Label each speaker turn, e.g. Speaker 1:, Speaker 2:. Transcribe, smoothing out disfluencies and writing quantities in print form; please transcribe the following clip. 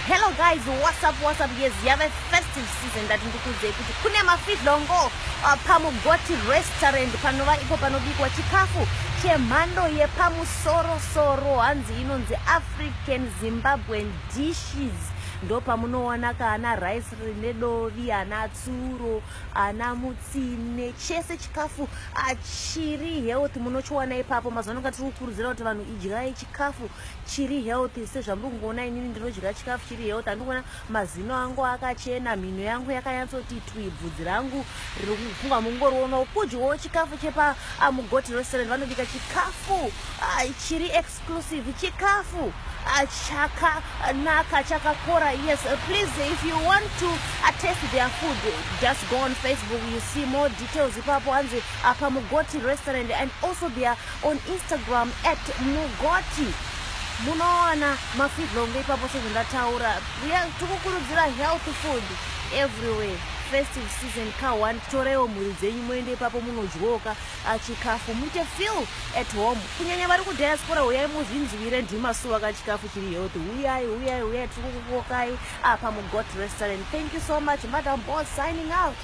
Speaker 1: Hello guys, what's up, what's up? Yes, yave festive season. Ndati ndikuudzei kuti kune mafidlongo paMugoti Restaurant, panova ipo panobikwa chikafu chemhando yepamusorosoro. Hanzi inonzi African Zimbabwean dishes. Ndo pamunoona kana rice rine dovi, ana tsuro, ana mutsine, chese chikafu chiri health munochiwana ipapo. Mazuva ano tiri kukurudzira kuti vanhu idyai chikafu chiri healthy. Sezvamuri kungoona, inini ndinodya chikafu chiri healthy. Handikuona mazino angu akachena, mhino yangu yakanyatsoti twi, bvudzi rangu riri kufunga mungorionawo. Kudyawo chikafu chepaMugoti Restaurant, vanobika chikafu chiri exclusive, chikafu chakanaka, chakakora. Yes, please, if you want to taste their food, just go on Facebook, you see more details ipapo. Hanzi paMugoti Restaurant, and also they are on Instagram @Mugoti. Munowana mafidlongo ipapo. Sezvandataura, tikukurudzira health food everywhere. Festive season ka1, toreiwo mhuri dzenyu muende ipapo munodyoka chikafu, muite feel at home. Kunyanya vari kudiaspora, uyai muzvinzwire ndimasuwa kachikafu chiri healthy. Uyai, uyai, uyai, tiri kukukokai paMugoti Restaurant. Thank you so much. Madam Boss signing out.